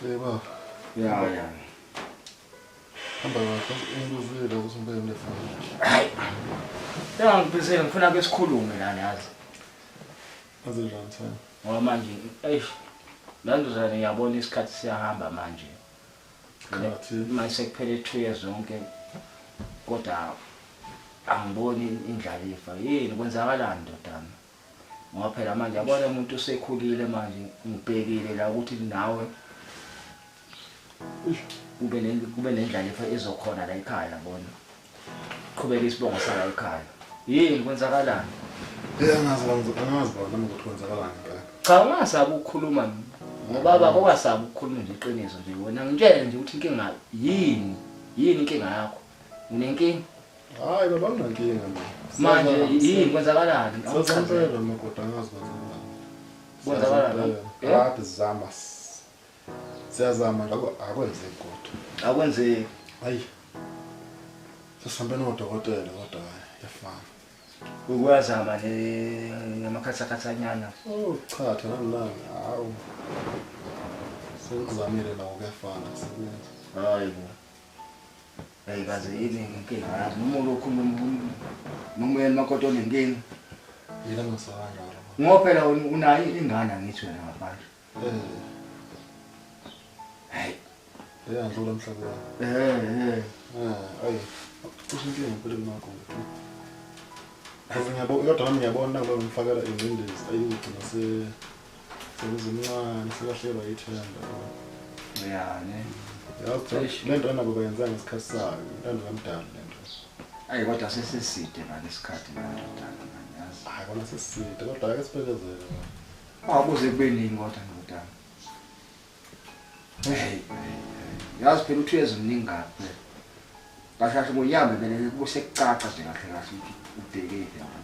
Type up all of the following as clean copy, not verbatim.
Hey baba. Ya ya. Hamba kahle ungibuzile ukuthi ngibeke ngilefoni. Hayi. Sengangibizile ngifuna ke sikhulume lana yazi. Aze njani thana? Ngoba manje eish landuzane ngiyabona isikhathi siyahamba manje. Khathi. Manje sekuphele 2 years zonke kodwa angiboni indlalifa. Yini kwenzakalani ndodana? Ngoba phela manje yabona umuntu usekhulile manje ngibhekile la ukuthi nawe kube kube nendlalifa ezokhona la ekhaya yabona. Qhubeka isibongo sala ekhaya. Yini kwenzakalani? Eh angazi angazi baba nami ukuthi kwenzakalani impela. Cha ungasabi ukukhuluma ngoba baba ungasabi ukukhuluma nje iqiniso nje wena ngitshele nje ukuthi inkinga yini? Yini inkinga yakho? Unenkinga? Hayi baba nginankinga mina. Manje yini kwenzakalani? Awuchazele makoti angazi kwenzakalani. Kwenzakalani? Kade sizama. Siyazama nje akwenzeki kodwa. Akwenzeki. Hayi. Sesihambe nodokotela kodwa hayi yafana. Ukuyazama ne namakhathakhathanyana. Oh cha thana nami hawu. Sengikuzamile nawo kuyafana kusebenza. Hayi bo. Hey kaze yini inkinga yazi noma ulokhu noma uyena makoti onenkinga. Yini engasaba kanjalo. Ngoba phela unayo ingane angithi wena ngaphandle. Eh. Hey. Eyandlula emhlabeni. Eh eh. Eh ayi. Cishe inkinga impela kumakoti. Yazi ngiyabona kodwa nami ngiyabona nakuba ngifakela ingcindezi ayigcina se Sekuzincane selahlelwa ithemba. Ya ne. Yazi le nto nabo bayenza ngesikhathi sayo, intando kamdali le nto. Ayi kodwa sesiside manje isikhathi ndodana manje yazi. Hayi kona sesiside kodwa ake sibekezele. Akuze kube nini kodwa ndodana. Hey, yazi phela uthi uyezimningi kabi phela. Kahle kahle ngonyambe vele kuse kucaca nje kahle kahle ukuthi ubhekephi yabo.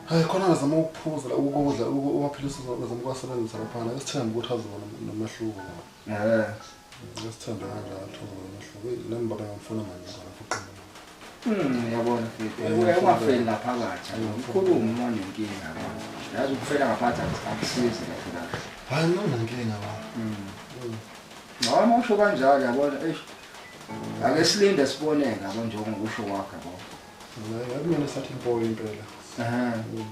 Hayi khona ngazama ukuphuza la ukudla uwaphilisa ngazama ukuwasebenzisa laphana esithembe ukuthi azobona nomehluko. Eh. Esithembe kanjalo ukuthi azobona nomehluko. Eyi, Nami baba ngiyamfuna manje ngicela fuqina. Yabona mfethu. Ungafeli ngaphakathi. Ukhulume uma unenkinga yabona. Yazi ukufela ngaphakathi akusizi kahle kahle. Hayi mina nginenkinga baba. Noma usho kanjalo yabona eish. Ake silinde siboneke yabo njengokusho kwakho yabo. Ngakumele sathi impoyo impela. Ehhe.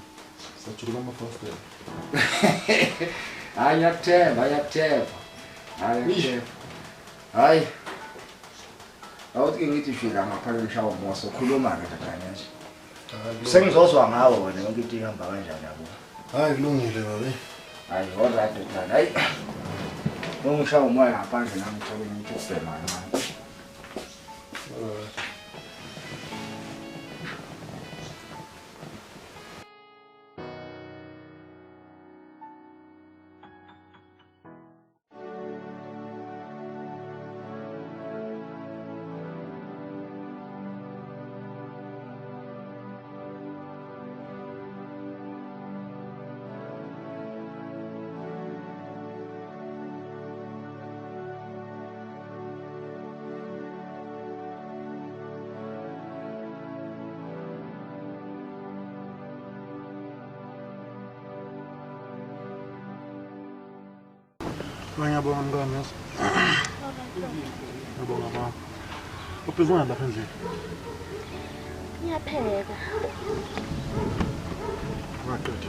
Sajuluka amafastela. Hayi ngiyakuthemba, ngiyakuthemba. Hayi ngiyakuthemba. Hayi. Awuthi ke ngithi shila ngaphandle ngishawa umosa ukhuluma ke ndodana nje. Sengizozwa ngawe wena yonke into ihamba kanjani yabo. Hayi kulungile babe. Hayi all right ndodana. Hayi. Ungishaya umoya ngaphandle nami ngithole ngithi ukubhema kancane. Alright. Ngiyabonga mngani yazi. Ngiyabonga mama. Ubhizi ngani lapha endlini? Ngiyapheka. Ungaqedi.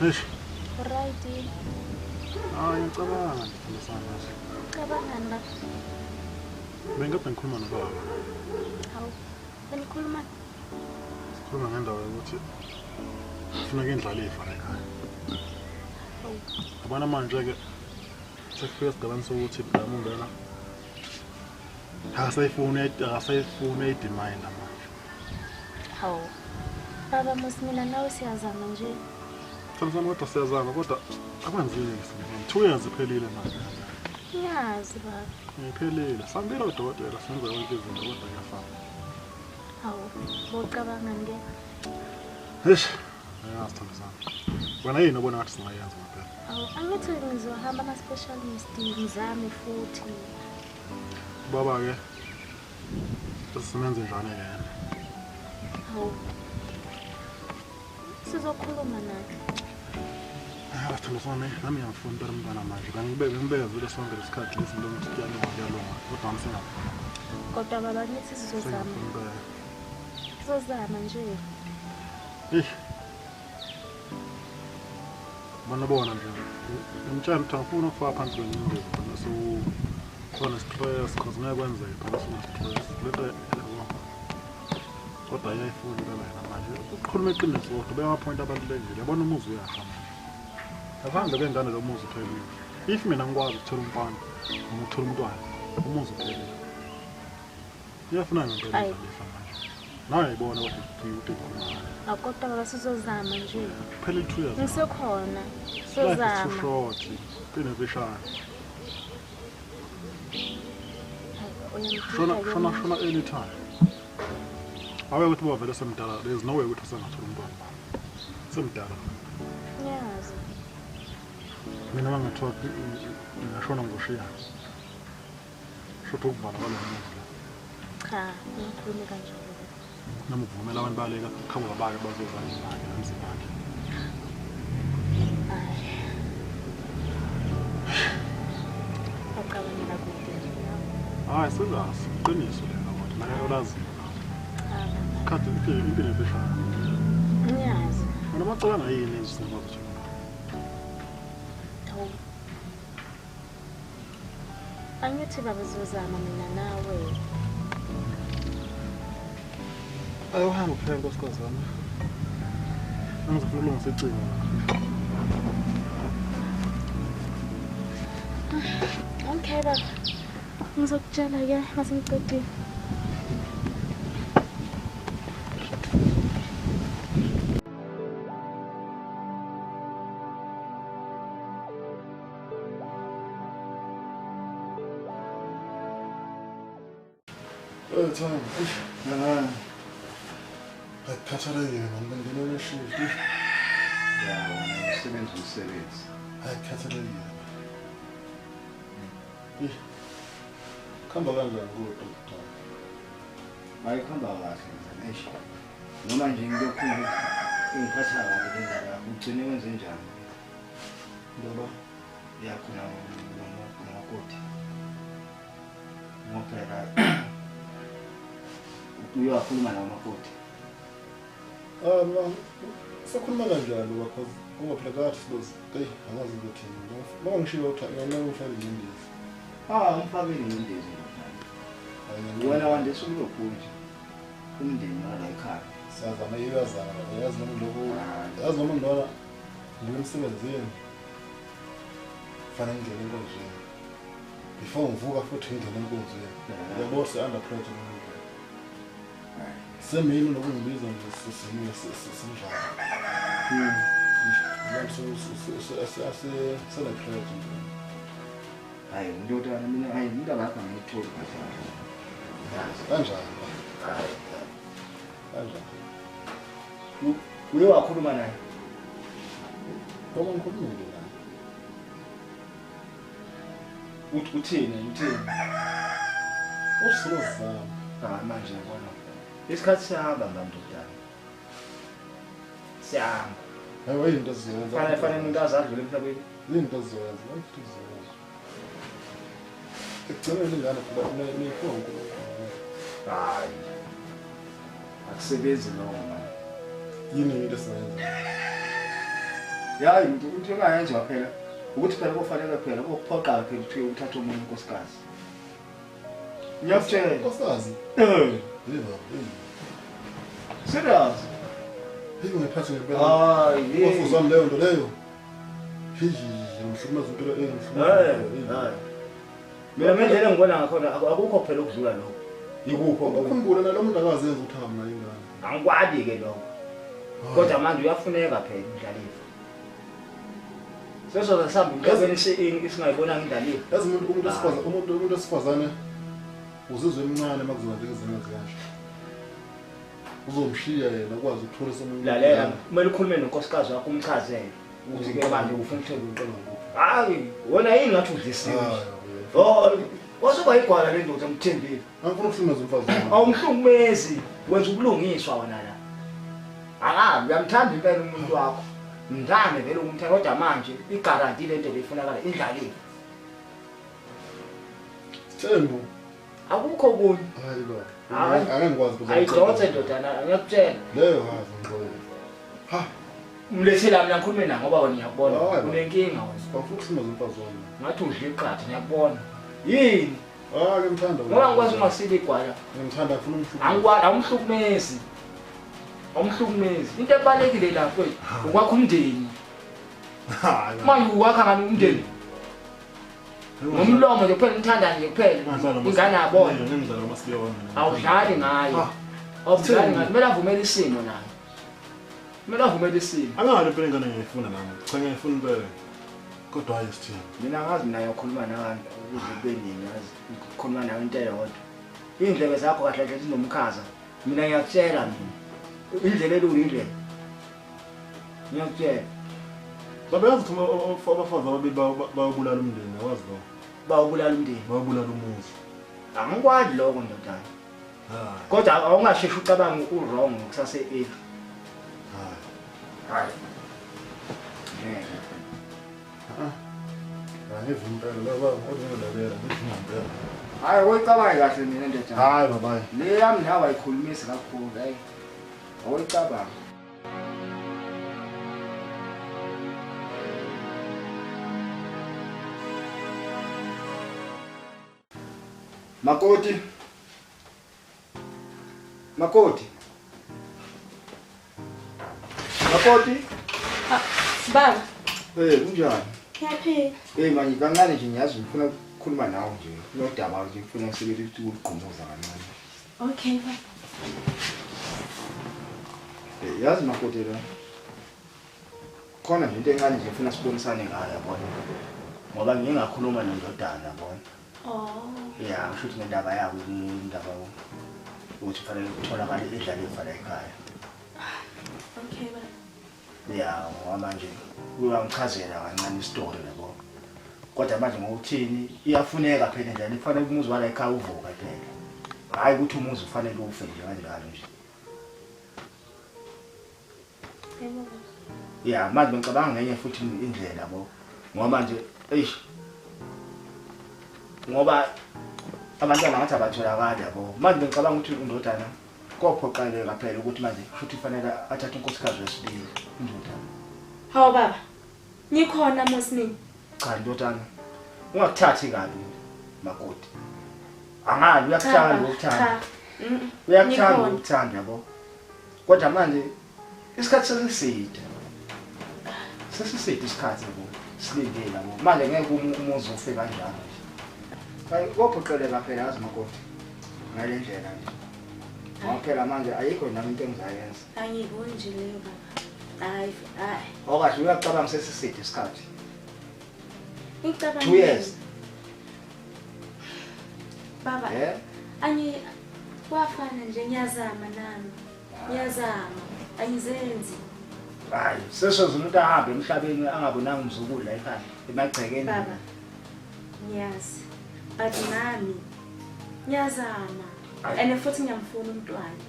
Eish. Right. Hayi ngicabanga nje sithando sami yazi. Ucabangani baba? Bengikade ngikhuluma nobaba. Hawu. Benikhuluma Sikhuluma ngendaba yokuthi kufuneka indlalifa la ekhaya. Yabona manje-ke sekufika esigabeni sokuthi mhlawumbe akasayifuni akasayifuni eyidimayinda manje. Hawu. Baba musi mina nawe siyazama nje. Sithando kodwa siyazama kodwa akwenzeki sithando. 2 years iphelile manje. Ngiyazi baba. Iphelile. Sambile udokotela senza yonke izinto kodwa kuyafana. Hawu, bocabangani ke? Eish, ayazi sithando sami. Wena yini obona ngathi singayenza ngempela? Hawu, angithi ngizohamba ama-specialist ngizame futhi. Baba-ke simenze njani-ke yena? Hawu. Sizokhuluma naye. Ayazi Sithando sami, nami ngiyafuna impela umntwana manje. Bengibeke sonke lesikhathi lesi into ukuthi kuyalunga kuyalunga. Kodwa nami sengiyafuna. Kodwa baba ngithi sizozama. Sizozama nje. Eish. Bona bona nje. Ngimtshela ukuthi angifuni ukufaka phansi kwenyembezi khona so khona stress cause ngeke kwenzeke phela sina stress. Lento yabo. Kodwa ayayifuni impela yena manje. Ukukhuluma iqiniso kodwa beka ama-point abalulekile. Yabona umuzi uyafa manje. Ngaphandle kwengane lo muzi uphelile. If mina ngikwazi ukuthola umfana noma ukuthola umntwana, umuzi uphelile. Iyafuna ngempela indlalifa manje. Nawe uyayibona kodwa ukuthi ukhuluma ngayo. Kodwa baba sizozama nje. Kuphela i-2 years. Ngisekhona. Life is too Sizozama. short. Impilo imfishane. Hayi, Shona uyangidida ke shona manje. shona anytime. Awe ukuthi baba vele semdala, there is no way ukuthi usengathola umntwana baba. Semdala. Ngiyazi. Mina uma ngathiwa ngingashona ngizoshiya. Shotha ukuvala kwalo muzi la. Cha, ngikhulume kanjalo. Baba. Noma ukuvumela abantu baleka khabo babake bazoza nemali emzini wakhe. Hayi. Bacabangela kude nje nawe. Hayi serious, iqiniso lelo kodwa naye ulaziyo. Cha baba. Khathi impilo imfishane. Ngiyazi. Wena macabanga yini nje singakwazi ukuthola umntwana? Hawu. Angithi baba sizozama mina nawe. Ayohamba phela nkosikazi wami. Angizofuna ukulungisa icingo la. Okay baba. Ngizokutshela ke mase ngiqedile. Eh Tom, eish, akukhathalekile mani bengena neshift. Ya wona umsebenzi umsebenzi. Akukhathalekile. Eish. Khamba kanjani kodwa Tom? Hayi kuhamba kahle mzane. Eish. Noma nje ngilokhu ingiphatha kabi le ndaba yakho. Ugcine wenze njani? Ndaba Yakho nomakoti. Ngoba phela uyakhuluma namakoti. Ah ma sakhuluma kanjalo because ngoba phela kathi sibozi. Hey, angazi ukuthi Uma ngishiya ukuthi ngiyamela umfake inyembezi. Ah, umfakele inyembezi ndodana. Hayi Wena wandisa umlokhu nje. Umndeni wala ekhaya. Siyazama iyazama, yazi noma lokho, yazi noma ngibona ngibe emsebenzini. Kufanele ngingene enkonzweni. Before ngivuka futhi ngingene enkonzweni. Yabo se under pressure nomuntu. Semini nokungibiza nje sisimile sinjalo. Sele pressure nje. Hayi ndodana mina hayi indaba yakho angiyitholi kahle. Kanjani? Hayi. Kanjani? Uye wakhuluma naye? Ngoba ngikhulumile naye. Uthini uthini? Usizama. Ah manje yabona. Isikhathi siyahamba ndodana. Siyahamba. Hayi into ezizoyenza. Fanele umuntu azadlule emhlabeni. Izinto ezizoyenza, futhi zizoyenza. Ekugcineni ingane phela neyiphiwa uNkulunkulu. Hayi. Akusebenzi lokho manje. Yini into esingayenza? Ya into engayenziwa phela ukuthi phela kufanele phela ukuphoqa phela ukuthi uthathe omunye unkosikazi. Ngiyakutshela. Nkosikazi? Eh. Yebo. Serious? Hey ungiphathe ngempela. Hayi. Ufuzani leyo nto leyo. Hey, ngihlukumeza impilo engihlukumeza. Hayi. Mina ngendlela engibona ngakhona akukho phela ukudlula lokho. Yikupho ukhumbula nalo muntu akazenza ukuthi ahambe nayo ingane. Angikwadi ke lokho. Kodwa manje uyafuneka phela indlalifa. Sesoza sihamba emhlabeni singayibonanga indlalifa. Yazi umuntu wesifazane umuntu wesifazane uzizwe emncane makuzokwenzeka izinto ezikanje. Uzomshiya yena akwazi ukuthola somuntu. Lalela, kumele ukhulume nonkosikazi wakho umchazele ukuthi ke manje ufuna ukuthenga uqala ngokuphi. Hayi, wena yini ngathi udlisiwe. Oh, wasuka igwala le ndoda umthembile. Angifuni ukuhlukumeza umfazi wami. Awumhlukumezi, wenza ubulungiswa wena la. Akabi, uyamthanda impela umuntu wakho. Mzame vele ukumthanda kodwa manje igaranti lento leyifunakala indlalifa. Sithembu. Akukho okunye. Hayi baba. Angeke ngikwazi ukuza. Ayidonse ndodana, ngiyakutshela. Leyo hazi ngixolele. Ha. Umlethela mina ngikhulume naye ngoba wena ngiyakubona. Unenkinga wena. Bafuna ukusimaza umfazi wami. Ngathi udla iqatha ngiyakubona. Yini? Ah, ngimthanda. Ngoba ngikwazi ungasile igwala. Ngimthanda ngifuna umhlukumeze. Angikwazi awumhlukumezi. Awumhlukumezi. Into ebalekile la mfowethu ukwakha umndeni. Manje uwakha ngani umndeni? Ngomlomo nje kuphela umthandane nje kuphela. Ingane yabona. Ngimdlala umasiyona. Awudlali ngayo. Awudlali ngayo. Kumele avumele isimo naye. Kumele avumele isimo. Angalo impela ingane ngiyifuna nami. Cha ngiyifuna impela. Kodwa hayi sithini. Mina ngazi mina ngiyakhuluma nawe ukuze kube nini yazi. Ngikhuluma nawe into eyodwa. Indlebe zakho kahle kahle zinomkhaza. Mina ngiyakutshela mina. Indlela elula indlela. Ngiyakutshela. Baba yazi ukuthi abafazi ababili bayobulala umndeni, awazi lokho. Bayobulala umndeni. Bayobulala umuzi. Angikwazi lokho ndodana. Kodwa awungasheshi ucabange u-wrong kusase early. Hayi. Hayi. Angivi impela baba, ngodilalela, ngivuma impela. Hayi, uyicabange kahle mina ndodana. Hayi baba. Le yami nawe ayikhulumisi kakhulu, hayi. Awuyicabange. Makoti. Makoti. Makoti. Baba. Eh, kunjani? Ngiyaphila. Eh manje kancane nje ngiyazi ngifuna ukukhuluma nawe nje. Kunodaba nje ngifuna sibe ukuthi ukugqumuza kancane. Okay baba. Eh yazi makoti la. Khona nje into encane nje ngifuna sibonisane ngayo yabona. Ngoba ngingakhuluma nendodana yabona. Oh. Yeah, ngisho ukuthi ngendaba yabo indaba ukuthi kufanele kutholakale idlalifa la ekhaya. Okay baba. Yeah, ngoba manje uyangichazela kancane isitori yabo. Kodwa manje ngokuthini iyafuneka phela nje kufanele umuzi wala ekhaya uvuke phela. Hayi ukuthi umuzi ufanele ufe nje kanjalo nje. Yebo baba. Yeah, manje ngicabanga ngenye futhi indlela yabo. Ngoba manje eish ngoba abantwana ngathi abatholakali yabo. Manje ngicabanga ukuthi undodana kophoqeleka phela ukuthi manje futhi kufanele athathe unkosikazi wesibili indodana. Hawu baba. Ngikhona mos mina. Cha ndodana. Ungakuthathi kabi makoti. Angali uyakuthanda ukuthanda. Uyakuthanda ukuthanda yabo. Kodwa manje isikhathi sesiside. Sesiside isikhathi yabo. Silindile yabo. Manje ngeke umuzi ufe kanjalo. Hayi kophoqeleka phela yazi makoti. Ngale ndlela nje. Ngoba phela manje ayikho nami into engizayenza. Angiyiboni nje leyo baba. Hayi, hayi. Awukahle uyacabanga sesiside isikhathi. Ngicabanga 2 years. Baba. Angi kwafana nje ngiyazama nami. Ngiyazama. Angizenzi. Hayi, seshoza umuntu ahambe emhlabeni angabonanga umzukulu la ekhaya emagcekeni. Baba. Ngiyazi. But nami ngiyazama. And futhi ngiyamfuna umntwana.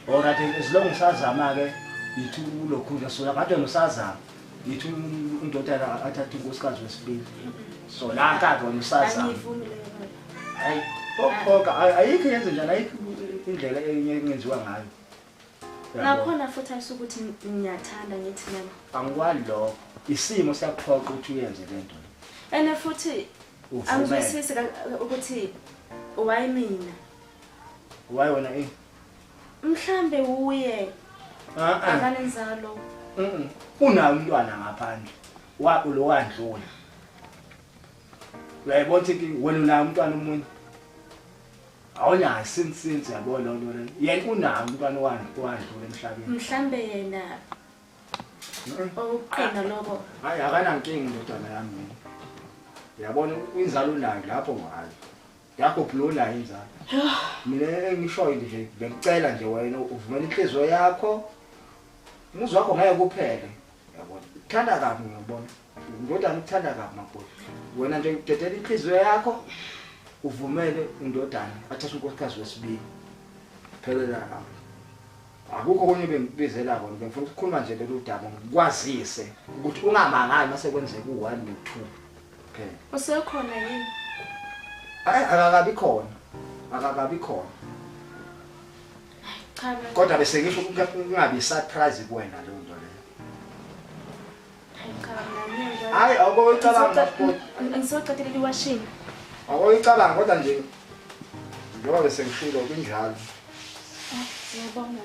Alright, as long usazama ke yithi ulokhu nje so kade usazama. Yithi undodana athathe unkosikazi wesibili. So la kade wena usazama. Angifuni leyo baba. Hayi, okhoka ayikho yenze njani ayikho indlela engenziwa ngayo. Nakhona futhi ayisukuthi ngiyathanda ngithi nami. Angikwali lokho. Isimo siyakuphoqa ukuthi uyenze lento. And futhi angizwisisi ukuthi why mina? Why wena eh? Mhlambe uye. Akanenzalo. Unayo umntwana ngaphandle. Wa lo wandlula. Uyayibona ukuthi wena unayo umntwana omunye. Awunayo since yabo lo nto le. Yena unayo umntwana owandlula emhlabeni. Mhlambe yena okuqina lokho. Hayi akanankinga indodana yami mina. Uyabona inzalo unayo lapho ngayo. Yakho blona inzalo. Mina engishoyo nje bengicela nje wena uvumela inhliziyo yakho. Umuzi wakho ngeke kuphele. Uyabona? Uthanda kabi ngiyabona. Indodana uthanda kabi makoti. Wena nje udedela inhliziyo yakho uvumele indodana athathe unkosikazi wesibili. Phelela lapho. Akukho okunye bengikubizela kona, bengifuna ukukhuluma nje lolu daba ngikwazise ukuthi ungamangali mase kwenzeka u1 no2 kuphela. Usekhona yini? Hayi, akakabi khona. Akakabi khona. Cha baba. Kodwa bese ngisho kungabi surprise kuwena leyo nto leyo. Hayi cha baba, mina Hayi, awukoyicabanga futhi. Ngisoqedelela iwashini. Awukoyicabanga kodwa nje njengoba bese ngishilo kunjalo. Ngiyabonga.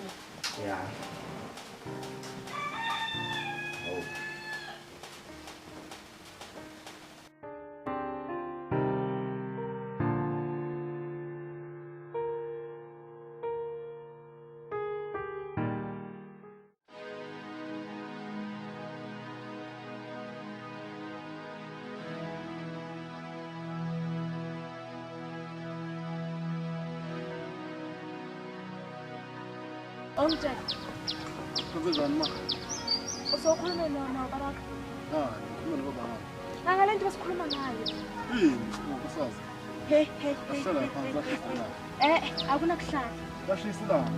Yeah. Oh. Omtshela. Kwenzenjani ma? Usokhulume nobabakho? Hayi, ngikhuluma nobaba. Ngale nto besikhuluma ngayo. Yini, usazi? Hey hey. Ahlala phansi ashisa ilanga. Akunakuhlala. Bashisa ilanga.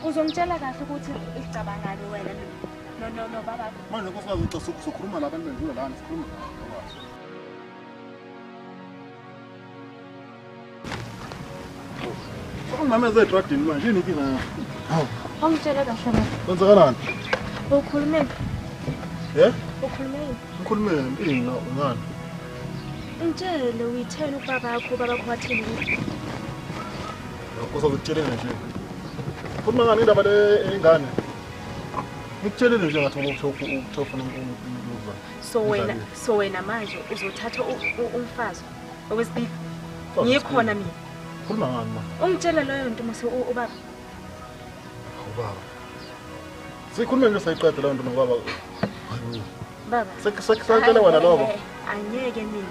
Uzongitshela kahle ukuthi icabangani wena no babakho. Manje nkosikazi uca sokhuluma la abantu bendlula lana sikhuluma ngakwazi. Mama ezedradini manje yini inkinga yakho? Hawu. Ongitshela kahle baba. Kwenzakalani? Ukhulume. Eh? Ukhulume. Ngikhulume ini ngani? Ngitshele uyitheni ubabakho, ubabakho wathini? Uzokutshela nje. Khuluma ngani indaba le ingane? Ngikutshelile nje ngathi ngoba uthe ufuna umuzwa. So wena manje uzothatha umfazi okwesibili. Ngikhona mina. Khuluma ngani ma? Ungitshela leyo nto mase ubaba. Ubaba. Sikhulume nje sayiqeda leyo nto nobaba. Baba. Sekucela wena lokho. Angeke mina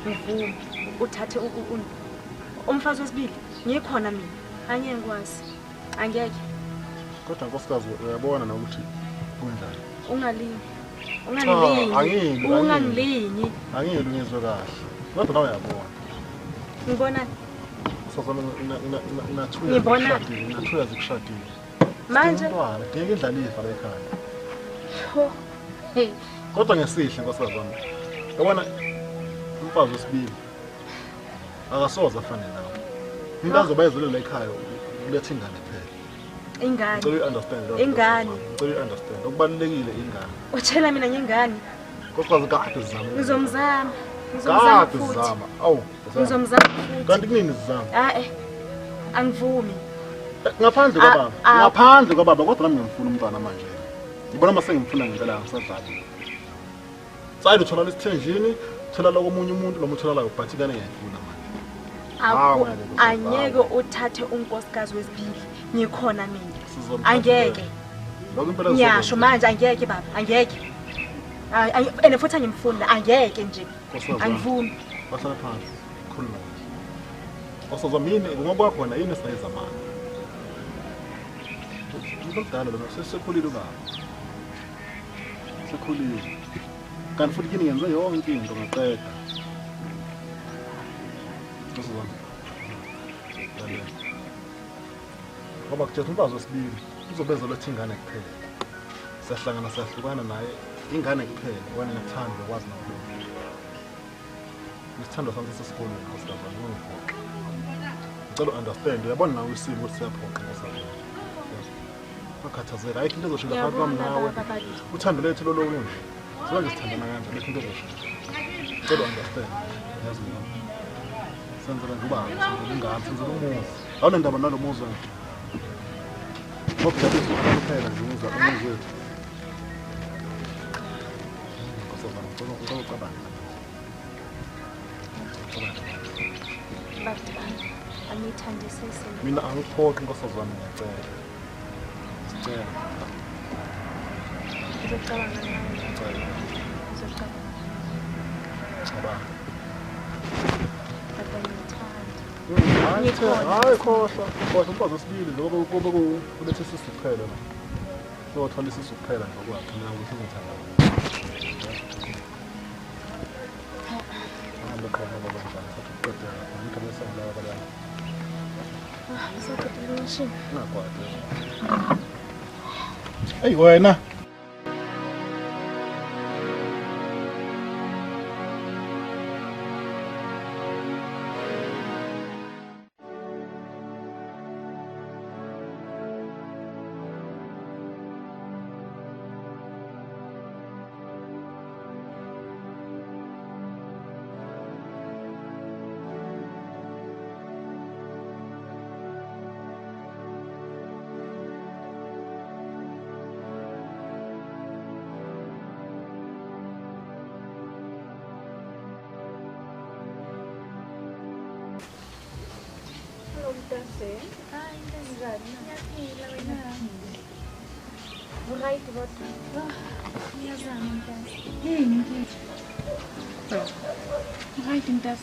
ngivume uthathe umfazi wesibili. Ngikhona mina. Angeke ngikwazi. Angeke. Kodwa nkosikazi uyabona nokuthi kunjani. Ungalingi. Ungangilingi. Ungangilingi. Angeke ngizwe kahle. Kodwa nawe uyabona. Ngibona Ngibona nathuya zikushadile. Manje umntwana ngeke idlalifa la ekhaya. Hey. Kodwa ngesihle nkosikazi wami. Yabona umfazi wesibili akasoze afane nawe. Into azoba la ekhaya uletha ingane kuphela. Ingane. Ngicela u-understand lokho. Ingane. Ngicela u-understand. Okubalulekile ingane. Utshela mina ngengane. Nkosikazi kade sizama. Ngizomzama. Ngizomzama futhi. Awu. Ngizomzama futhi. Kanti kunini sizama? Ah angivumi. Ngaphandle kwababa. Ngaphandle kwababa kodwa nami ngiyamfuna umntwana manje. Ngibona mase ngimfuna ngempela ngisadlali. Sayile uthola lesithenjini, uthola lokomunye umuntu noma uthola la but ingane ngiyayifuna manje. Angeke uthathe unkosikazi wesibili. Ngikhona mina. Angeke. Lokho impela ngiyasho manje angeke baba, angeke. Ene futhi angimfuni, angeke nje. Angivumi. Bahlala phansi. Khuluma kahle. Nkosikazi mina ngoba khona yini esingayizamana. Ngidala lona sesekhulile ubaba. Sekhulile. Kanti futhi kini ngenze yonke into ngaqeda. Nkosikazi. Ngoba kuthetha umfazi wesibili uzobeza letha ingane kuphela. Siyahlangana siyahlukana naye ingane kuphela wena ngiyakuthanda ukwazi nakulokho. Isithando sami sasesikolweni nkosikazi wami ungiphoxe. Ngicela u-understand uyabona nawe isimo ukuthi siyaphoqa nkosikazi wami. Ungakhathazeki ayikho into ezoshintsha phakathi kwami nawe. Uthando lethu lolo nje. Sonke sithandana kanje ayikho into ezoshintsha. Ngicela u-understand. Yazi mina. Senzela nje ubaba, senzela ingane, senzela umuzi. Awunandaba nalo muzi wena. Ngoba kuphela nje umuzwa umuzi wethu. Nkosazana, ngicela ucabange. Baba, angithandisise. Mina angiphoqi nkosazana ngiyacela. Sicela. Ngizocabanga ngayo. Ngizocabanga. Cabanga. Baba ngiyithanda. Hayi khohlwa. Khohlwa umfazi wesibili njengoba kube kulethe isisu kuphela la. Sewathola isisu kuphela nje kwakhe mina ukuthi ngithanda. Hambe khona baba njani sathi uqede lapha ngikho bese ngilala balana. Ah, ngisoqedile imishini. Nakwade. Eyi wena. Right mntase.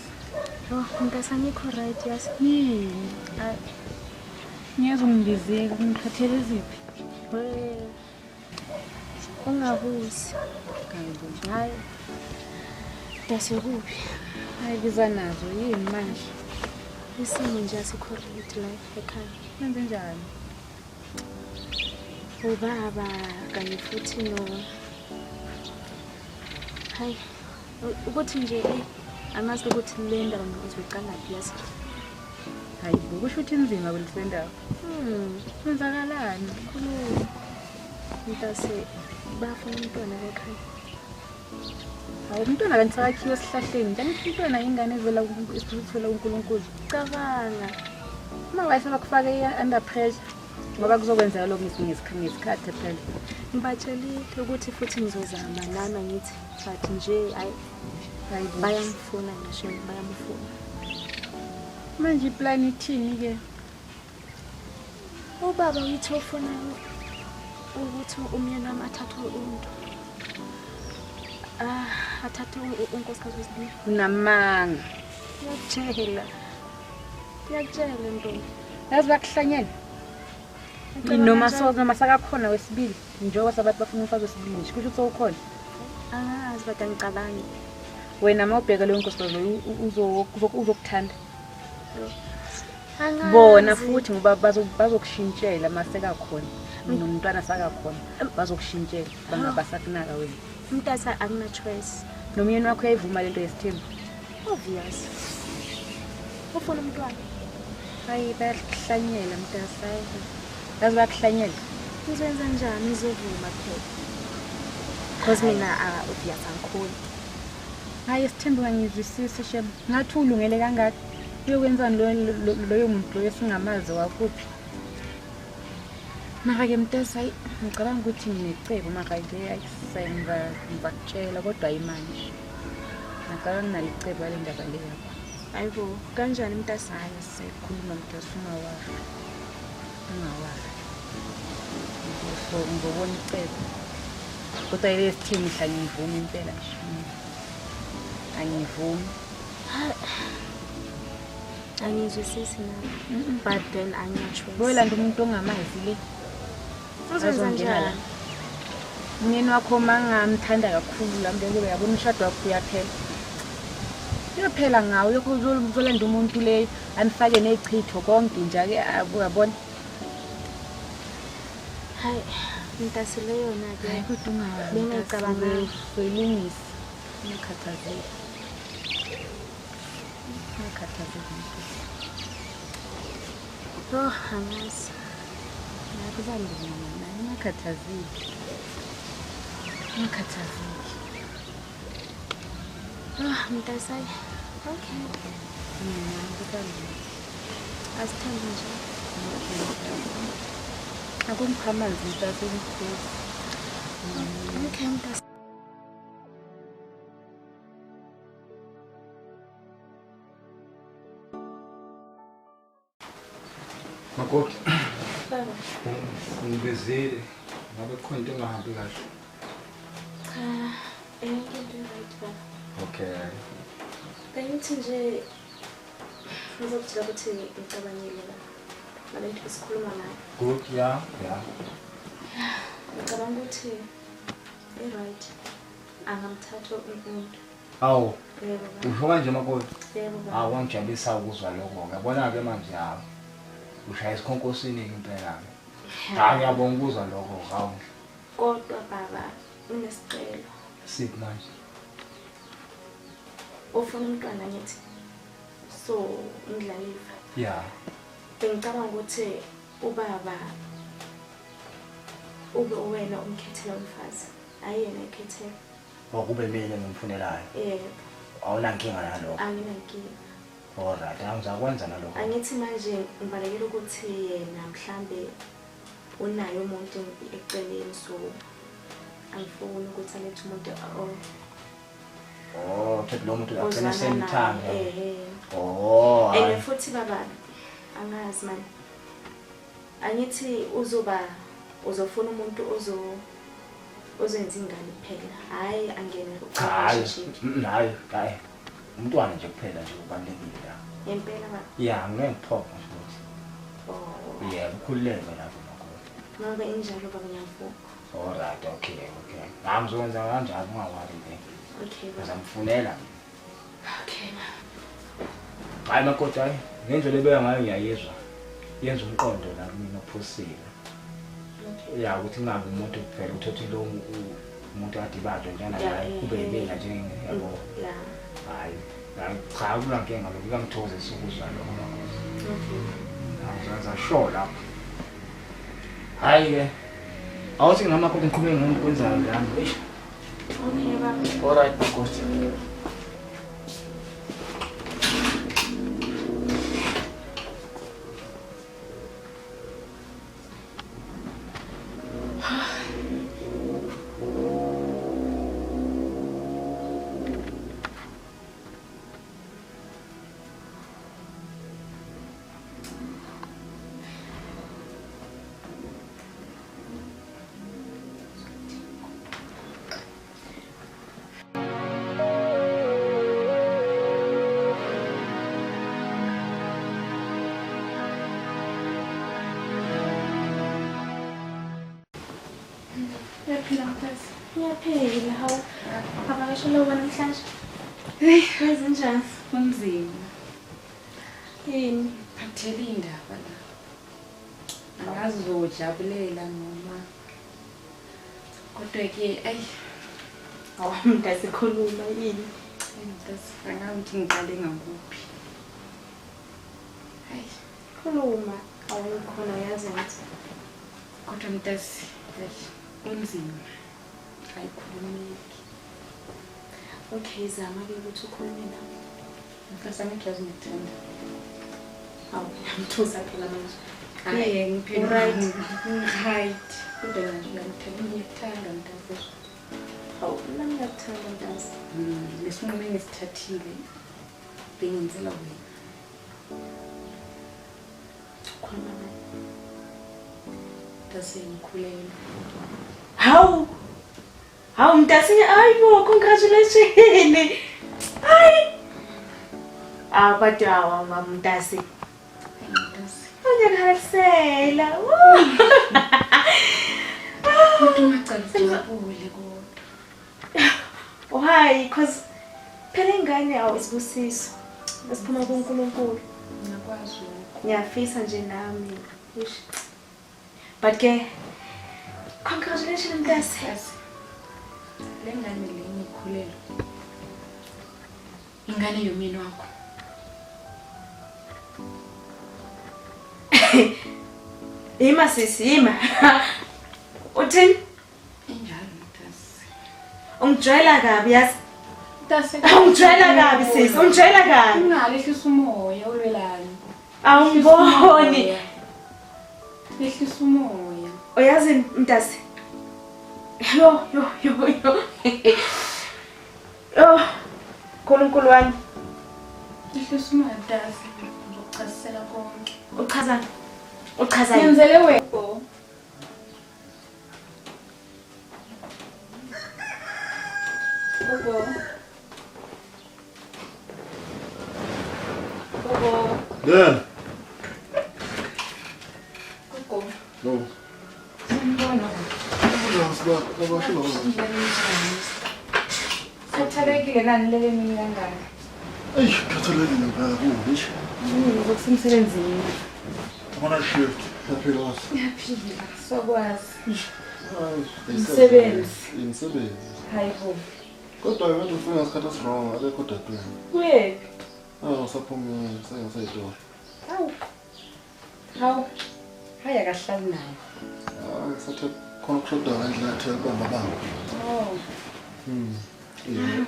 Oh, mntase angikho right yazi. Yini? Ngiyezwa ungibizile, ngiphathele ziphi? Ungabuzi. Hayi. Mntase kuphi? Hayi biza nazo yini manje? Isimo nje asikho right la ekhaya. Nenze njani? Ubaba kanye futhi no. Hayi. Ukuthi nje angazi ukuthi le ndaba ngizoyiqala phi yazi. Hayi bo, kusho ukuthi inzima kulesi ndawo. Kwenzakalani? Khuluma. Mntase bafuna umntwana ekhaya. Hawu umntwana kanti sakakhiwe esihlahleni. Njani umntwana ingane evela isithola kuNkulunkulu? Cabanga. Uma wayesaba kufake under pressure ngoba kuzokwenzeka lokho ngesikhathi phela. Ngibatshelile ukuthi futhi ngizozama nami ngithi but nje hayi bayamfuna ngisho bayamfuna. Manje iplan ithini ke? Ubaba uthi ufuna ukuthi umyeni wami athathe umuntu. Athathe unkosikazi wesibili. Unamanga. Ngiyakutshela. Ngiyakutshela ntombi. Yazi bakuhlanyela. Noma so noma sakakhona wesibili njengoba sabantu bafuna umfazi wesibili nje kusho ukuthi ukhona. Angazi but angicabangi. Wena mawubheka leyo nkosikazi loyo uzokuthanda. Angazi. Bona futhi ngoba bazokushintshela masekakhona. Nomntwana sakakhona bazokushintshela bangabasakunaka wena. Mntasa akuna choice. Nomyeni wakho uyayivuma lento yesithembu. Obvious. Ufuna umntwana. Hayi bayakuhlanyela mntasa. Yazi bayakuhlanyela. Ngizoyenza njani? Ngizovuma phela. Because mina obvious angikhoni. Hayi isithembu ngangizwisisi shem. Ngathi ulungele kangaka. Uyokwenzani loyo muntu loyo singamazi wakuphi? Mara ke mntasa hayi ngicabanga ukuthi nginecebo mara ke ayisenza ngizakutshela kodwa ayimanje. Ngicabanga nginalo icebo le ndaba le yakho. Hayibo, kanjani mntasa? Hayi sikhuluma mntasa ungawari. Ungawari. Ngizobona icebo. Kodwa ile sithembu mhla ngivuma impela nje. Angivumi. Angizwisisi nami. But then angina choice. Boyilanda umuntu ongamazi le. Uzoyenza njani? Umyeni wakho mangamthanda kakhulu la mntu uyabona umshado wakho uyaphela. Uyophela ngawo lokho uzolanda umuntu le anifake nezichitho konke nje ake uyabona. Hayi mntase leyo na ke. Hayi kodwa ungawazi. Bengicabanga soyilungisa. Ungakhathazeki. Ungakhathazeki. Oh, angazi. Nakuzalunga, ungakhathazeki. Ungakhathazeki. Oh, mntase. Okay. Kuzalunga. Asithembe nje. Akungipha amanzi mntase ngiphuze. Okay, mntase. Makoti, ungibizile ngabe kukhona into engahambi kahle. Cha, yonke into right baba. Okay. Bengithi nje ngizokutshela ukuthi ngicabangile la ngale nto esikhuluma ngayo. Good, yeah, yeah. Ngicabanga ukuthi i-right angamthatha umuntu. Awu. Yebo baba. Usho kanje makoti? Yebo baba. Awu wangijabulisa ukuzwa lokho. Ngiyabona-ke manje hawu. Ushaya isikhonkosini impela ke. Hayi ngiyabonga ukuzwa lokho hawu. Kodwa baba unesicelo. Siphi manje? Ufuna umntwana ngithi. So umdlalifa. Yeah. Bengicabanga ukuthi ubaba ube uwena umkhethela umfazi. Hayi yena ekhethela. Okube mina ngimfunelayo. Yebo. Awunankinga nalokho? Anginankinga. Alright, angizakwenza nalokho. Angithi manje ngibalekela ukuthi yena mhlambe unaye umuntu eceleni so angifuni ukuthi alethe umuntu Oh, thathi lo muntu agcine ozwana semthanda. naye. Ehhe. Oh, And hayi. futhi baba angazi mani. Angithi uzoba uzofuna umuntu ozo ozoyenza ingane kuphela. Hayi angene Cha, hayi. relationship. Hayi, hayi. Umntwana nje kuphela nje kubalulekile la. Ngempela baba. Yeah, ngeke ngiphoqe nje ukuthi. Oh. Yeah, ukhululeke lapho makoti. Ngoba injalo baba ngiyavuma. Alright, okay, okay. Nami ngizokwenza kanjalo ungawari nje. Okay baba. Ngizamfunela. Okay baba. Hayi makoti, hayi. Ngendlela ebeka ngayo ngiyayizwa. Yenza umqondo la kumina ophusile. Okay. Ya ukuthi kungabi umuntu kuphela uthathe lo umuntu ade ibanjwe njena Ya, naye kube eh, yimina nje yabo. La. Hayi, hayi cha akunankinga lokho kuyangithokozisa ukuzwa lokho makoti. Okay. Ngizokwenza sure lapho. Hayi ke. Awuthi ngamakoti ngiqhubeke ngokwenzayo lami. Eish. Okay baba. Alright makoti. Uyaphila mfezi? Ngiyaphila. Hawu. Avakashela uba namhlanje. Wenze njani? Kunzima. Yini? Phathele indaba la. Angazi uzojabulela noma kodwa ke ayi Awu mntasikhuluma yini? mntasi angazi ukuthi ngiqale ngakuphi. Hayi Khuluma. Awu khona uyazi ngithi. kodwa mntasi ayi kunzima. Ayikhulumeki. Okay, zama ke ukuthi ukhulume nami. Mntasi angithi yazi ngikuthanda. Awu ngiyamthusa phela manje. Hayi ngiphila. Right. Right. Kodwa nje ngiyamthanda ngiyakuthanda mntasi. Hawu nami ngiyakuthanda mntasi. Lesinqumo engisithathile bengenzela wena. Khuluma naye. Mntasi ngikhulelwe. Hawu. Hawu mntasi, hayi bo, congratulations. Hayi. Ah kodwa hawu mntasi. Mntasi. Ungiyakuhalisela. Kodwa ungacali ujabule kodwa. Why? Because phela ingane awu isibusiso. Esiphuma kuNkulunkulu. Ngiyakwazi lokho. Ngiyafisa nje nami. Eish. But ke congratulations mntasi. Mntasi. Le ngane le ngikhulelwe. Ingane yomyeni wakho. Ima sisi, ima. Uthini? Injalo mntasi. Ungijwayela kabi yazi. Mntasi. Ungijwayela kabi sisi, ungijwayela kabi. Ungalehlisa umoya ulwelani. Awungiboni. Lehlisa umoya. Uyazi mntasi. Yo yo yo yo. Yo. Nkulunkulu wami, Lehlisa umoya mntasi. Ngizokuchazisela konke. uchaza uchaza yini? Ngenzele wena. Gogo. Gogo. Then. Gogo. No. Sanibona. Kunjani siba? Khathalekile nani lele mini kangaka? Eish, khathalekile impela kubi. Eish. Ngokusemsebenzini. Abana shift. Yaphila. Ngiyaphila. Sokwazi. Umsebenzi. Imisebenzi. Hayi bo. Kodwa ke ufike ngesikhathi esiwrong akekho dadewenu. Uyephi? Ah, usaphumile, sengiseyitolo. Hawu. Hawu. Hayi akahlali naye. Ah, sathe khona ukushoda ngendlela athe kubamba bamba. Oh. Yeah.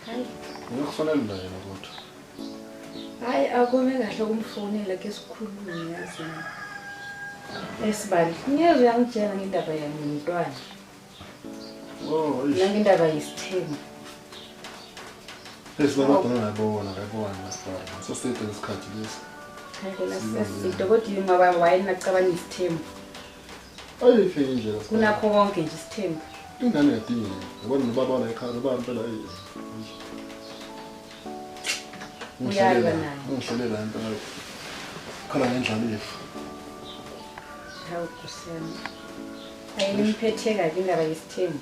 Hayi. Ngikufanele la yena kodwa. Hayi akume kahle ukumfonela ke sikhulume yazi. Esibali. Ngiyezwa uyangitshela ngendaba yami nomntwana. Oh, eish. Nangendaba yesithembu. Esibaba ngayibona, ngayibona masibaba. Saside lesikhathi lesi. Hayi kona seside kodwa ngoba wayenacabanga isithembu. Ayikho indlela. Kunakho konke nje isithembu. Ingane yadingeka. Yabona nobaba la ekhaya, nobaba impela eyi. Uyalwa naye. Ungihlelela impela. Khala ngendlala ifa. Hawu Nkosi yami. Hayi nimphethe kabi indaba yesithembu.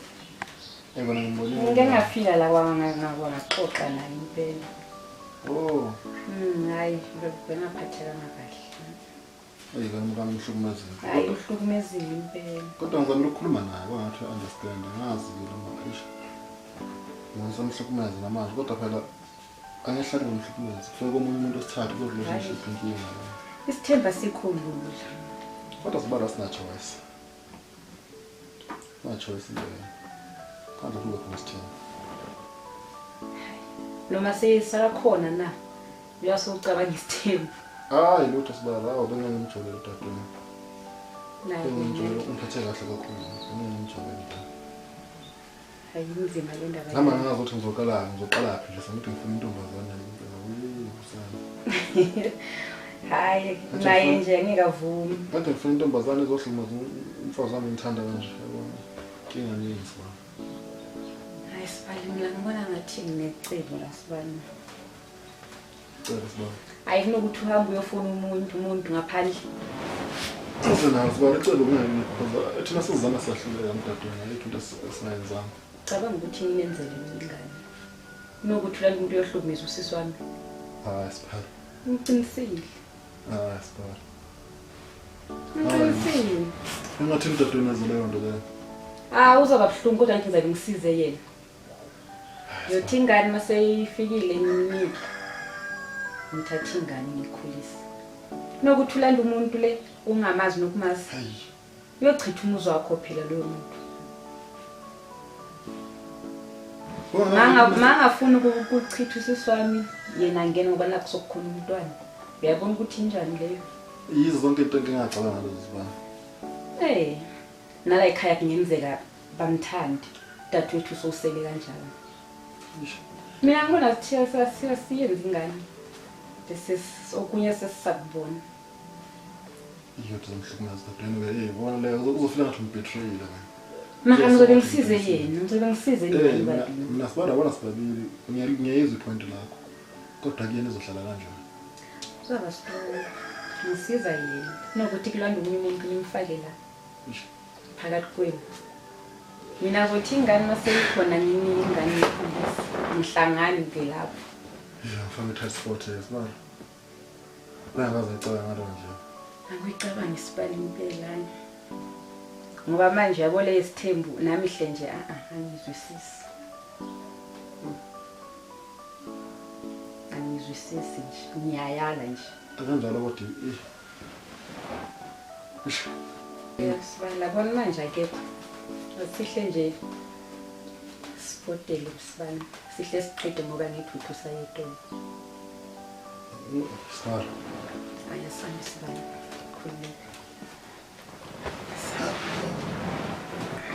Yabona ngibonile. Ngike ngafika la kwangaxoxa naye impela. Oh, Hayi bengaphathekanga kahle. ayi kanti umkami uhlukumezile. Hayi uhlukumezile impela. Kodwa ngizamile ukukhuluma naye kwangathi understand ngazi ke noma eish. Ngisamhlukumeza namanje kodwa phela angehlali ngomhlukumeza. Kufike komunye umuntu osithathu ku relationship inkinga la. Isithembu asikho lula. Kodwa sibala sina choice. Sina choice leyo. Kanti kube khona isithembu. Noma seyisakakhona na uyasucabanga isithembu. Hayi lutho sibala awu bengingimjolele udadewenu. Naye Bengingimjolele ungiphethe kahle kakhulu. Bengingimjolele. hayi inzima le ndaba. Nami angazi ukuthi ngizoqala ngizoqala phi nje sengithi ngifuna intombazane impela. Usana. Hayi naye nje angeke avume. Kade ngifuna intombazane ezohlumaza umfazi wami ngithanda kanje yabona. Inkinga nini sibala. Hayi sibali mina ngibona ngathi nginecebo la sibali. Cela sibala. Hayi kunokuthi uhambe uyofuna umuntu ngaphandle. Uze nazo sibala icebo kungeke because thina sizana siyahluleka mdadewenu ayikho into esingayenzanga. Cabanga ukuthi ngimenzele mina ingane. Kunokuthi ulale umuntu uyohlukumeza usisi wami. Hayi sibala. Ngiqinisile. Hayi sibala. Ngiqinisile. Engathi mdadewenu enze leyo nto leyo. Ah uzoba buhlungu kodwa ngizabe ngisize yena. Yothi ingane maseyifikile nginike. Ngithatha ingane ngiyikhulise. Kunokuthi ulande umuntu le ungamazi nokumazi. Hayi. Uyochitha umuzi wakho phela loyo muntu. Mangafuni ukuchitha usisi wami yena ngena ngoba nakho sokukhona umntwana. Uyabona ukuthi injani leyo? Yizo zonke into engingacabanga lezo sibala. Nala ekhaya kungenzeka bamthande. Dadewethu sowusele kanjalo. Mina ngibona sithiya siyenza ingane. Bese okunye sesisakubona. Iyo tuzomhlukumeza dadewenu ke. Eh bona leyo uzofika ngathi umbetrayile wena. Mara ngizobe ngisize yena, ngizobe ngisize yena babili. Mina sibala bona sibabili ngiyayizwa ipoint lakho. Kodwa kuyena izohlala kanjani? Uzaba strong. Ngisiza yena. Kunokuthi kulanda omunye umuntu nimfake la. Phakathi kwenu. Mina ngizothi ingane maseyikhona nginike ingane ngiyikhulise. Ngihlangane ke lapho. Yeah, ngifake i-tight spot sibala. La ngaze ngicabanga ngalo nje. Angiyicabanga isibali impela. Ngoba manje yabo le isithembu nami hle nje angizwisisi. Angizwisisi nje. Ngiyayala nje. Akanjalo kodwa Sibali labona manje akekho. Sihle nje sipotele sibali. Sihle siqede ngoba ngithuthu sayetolo. Sibali. Ayasana sibali. Khululeka.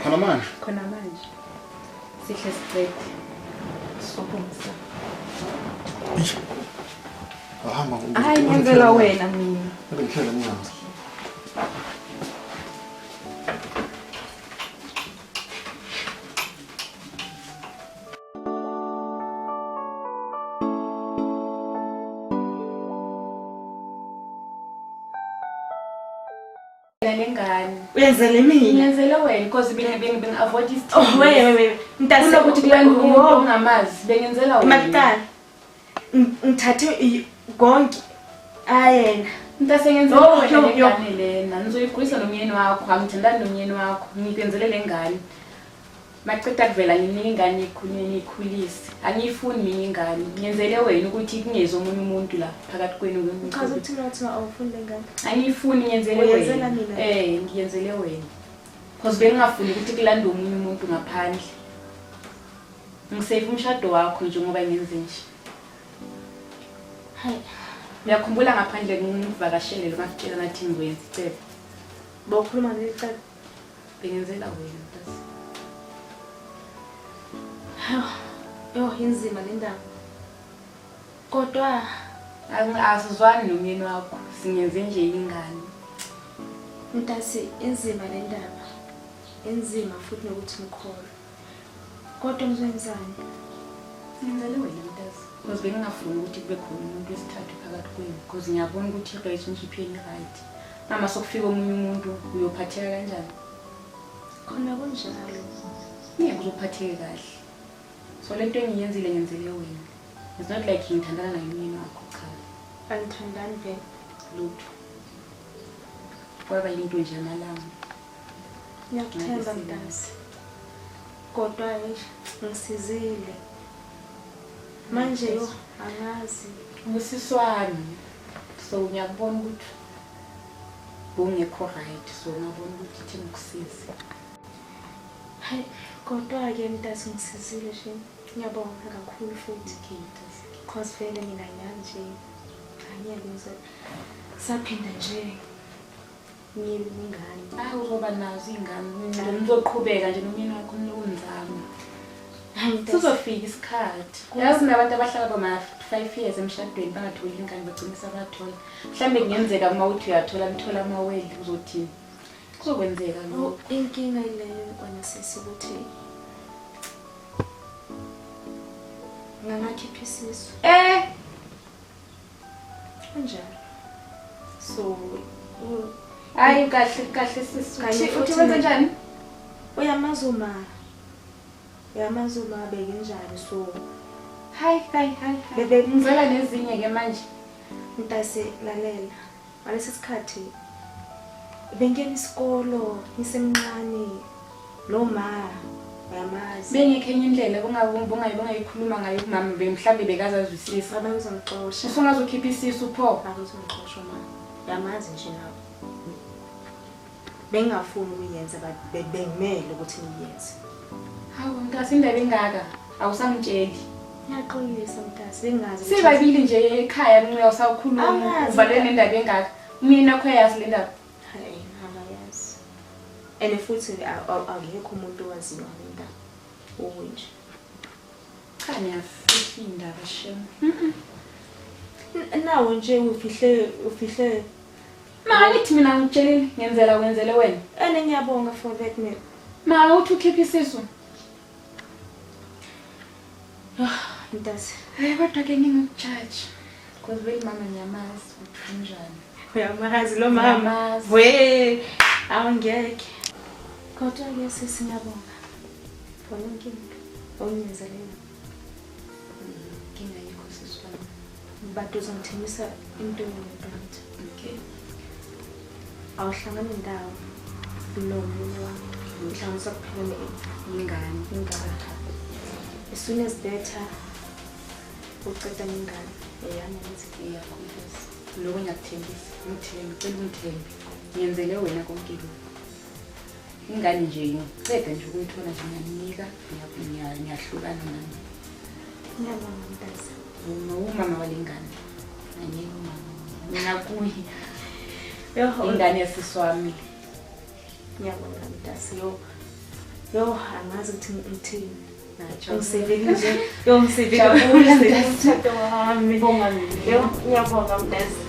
Khona manje? Khona manje. Sihle siqede. Sokumsa. Ahamba. Hayi ngenzela wena mina. Ngikhela mnyango. Lengane. Uyenzele mina. Ngiyenzele wena because mina bengi avoid isithembu. Oh we mntase Kunokuthi kulanda umuntu ongamazi bengenzela wena. Makuqala. Ngithathe konke ayena. Mntase ngenzele Yo, wena yo, le yo. ngane lena. Ngizoyigulisa nomyeni wakho, angithandani nomyeni wakho. Ngikwenzele le ngane. Maceda kuvela nginike ingane ikhulile ikhulise. Angiyifuni mina ingane. Ngenzele wena ukuthi kungezi omunye umuntu la phakathi kwenu. Uchaza ukuthi mina uthi awufuni le ngane. Angiyifuni ngiyenzele Uyenzela wena. mina? Eh, ngiyenzele wena. Because bengingafuni ukuthi kulande omunye umuntu ngaphandle. Ngisave umshado wakho njengoba ngenze nje. Hayi, Uyakhumbula ngaphandle ngikuvakashele lo ngakutshela ngathi ngizoyenza icebo. bawukhuluma ngaleli cala. Bengenzela wena mntase. Yo, inzima le ndaba. Kodwa Asizwani nomyeni wakho, singenze nje ingane. mntasi inzima le ndaba. Inzima futhi nokuthi ngikholwe. Kodwa ngizoyenzani? Ngenzele wena mntase. Because bengingafuni ukuthi kube khona umuntu wesithathu phakathi kwenu. Because ngiyabona ukuthi i-relationship yenu i-right. Mama sokufika omunye umuntu uyophatheka kanjani? Khona kunjalo. Ngeke uzophatheke kahle. So lento engiyenzile ngenzele wena. It's not like ngithandana naye umyeni wakho cha. Angithandani vele. Lutho. Kwaba yinto nje yamalanga. Ngiyakuthemba mntasi. Kodwa eish ngisizile. Manje yo angazi. Usisi wami. So ngiyakubona ukuthi bowungekho right so ngabona ukuthi ithi ngikusize. Hayi kodwa ke mntasi ngisizile nje. Ngiyabonga kakhulu futhi. Okay, mntase. Cause vele mina ngiyani nje. Angeke ngize saphinda nje ngibe nengane. Ah, uzoba nazo iy'ngane. Nizoqhubeka nje nomyeni wakho nilokunzama. Hayi mntasi. Sizofika isikhathi. Yazi nabantu abahlala bama-5 years emshadweni bangatholi ingane bagcine sebathola. Mhlawumbe kungenzeka uma uthi uyathola nithola amawele uzothini? Kuzokwenzeka lokho. Oh, inkinga ileyo wena sisi ukuthi ngangakhipha isisu. Eh, Kanjalo. So hayi kahle kahle sisi. Kanye Uthi futhi uthi wenze njani? uyamazi uma uyamazi uma bekenjani so Hayi hayi hayi. Bebe- Ngizela nezinye ke manje. mntase lalela ngalesi sikhathi bengena isikolo ngisemncane noma uyamazi Bengekho enye indlela bungayikhuluma ngayo kumama mhlawumbe bekazazwisisa. abangizongixosha Usungazokhipha isisu pho. abangizongixosha ma uyamazi nje nawe bengingafuni ukuyenza but bengimele ukuthi ngiyenze. Hawu mntase indaba engaka awusangitsheli. Ngiyaxolisa mntase bengingazi ukuthi- Sibabili nje ekhaya ncuya usawukhuluma Angazi, uvalele mntase. nendaba engaka. Umyeni wakho uyayazi le ndaba. Hayi, akayazi. And futhi akekho umuntu owaziyo ngale ndaba. Uwe nje. Cha ngiyafihla indaba shem. Nawe nje ufihle ufihle Ma ngithi mina ngitshelile ngenzela wenzele wena. and ngiyabonga for that mina. Ma uthi ukhipha isisu. Mntase. Hayi kodwa ke ngingujaji. Because vele mama ngiyamazi ukuthi unjani. Uyamazi lo mama. Ngiyamazi. We, awungeke. Kodwa ke sisi ngiyabonga. For yonke into ongenzele yona. Inkinga ayikho sisi wami. But uzongithembisa into eyodwa nje. Okay. Awuhlangani ndawo nomunye wami. Uhlanganisa kuphela Ingane. ingane. As soon as better uceda ngengane eyami ngithi Iyakho mntase. Lokho ngiyakuthembisa. Ngithembe, ngicela ungithembe. Ngiyenzele wena konke lokhu. Ingane nje ngiceda nje ukuyithola nje ngiyanika, ngiyahlukana nami. ngiyabonga mntase. Umama wale ngane. Angeke umama. Mina kuyi Yo, ingane yasisi wami. ngiyabonga mntase. Yo, yo angazi ukuthi ngithini. Ungisevile nje. Yo ngisevile. Jabula, Ungisevile umshado wami. Ngibonga mina. Yo ngiyabonga mntase.